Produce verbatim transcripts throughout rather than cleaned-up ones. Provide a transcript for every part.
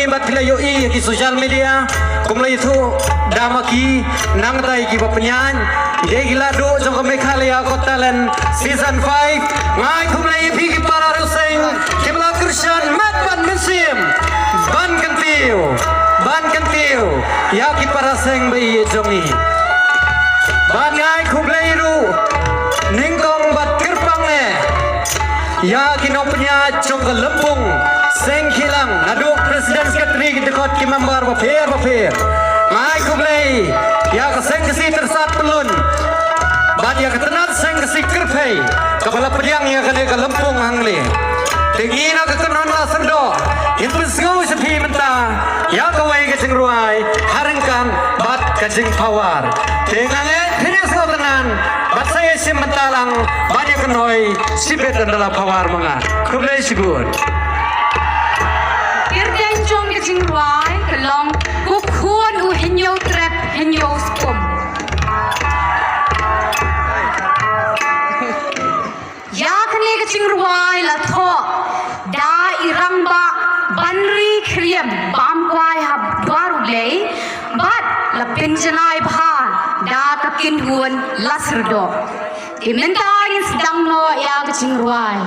Bad phi la ïohi ha ki social media kumba la ïathuh da ma ki, nangta ïa kiba pynïaid, ïa ki la duh jong ka Meghalaya Got Talent Season five. Nga ai khublei ïa phi ki para riewseng kiba la kyrshan met bad mynsiem ban kyntiew, ban kyntiew ïa ki para seng ba ïeit jong ngi. Bad nga ai khublei ruh nyngkong bad kyrpang eh ïa ki nongpynïaid jong ka lympung seng khihlang, naduh president, secretary, ki dkhot, ki member bapher bapher. Nga ai khublei ïa ka seng Khasi Tyrsad Pyllun bad ïa ka tnat seng Khasi Kyrphei kaba la pdiang ïa kane ka lympung hangne. Te ngi na ka kynhun La Syrdoh ngin pynsngew sha phi mynta ïa kawei ka jingrwai ha ryngkat bad ka jingphawar. Te nga ngeit phin ïa sngewtynnat bad sa ïa shim bynta lang bad ïa kynhoi shibit ynda la phawar ma nga. Khublei shibun. Kyrteng jong ka jingrwai ka long Ko Khun u Hynñiew Trep Hynñiew Skum. Ïa kane ka jingrwai la thoh da i rangbah Banri Khyriem, bam kwai ha dwar U Blei, bad la pynjanai bha da ka kynhun La Syrdoh. Te mynta ngin sdang noh ïa ka jingrwai.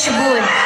Bun.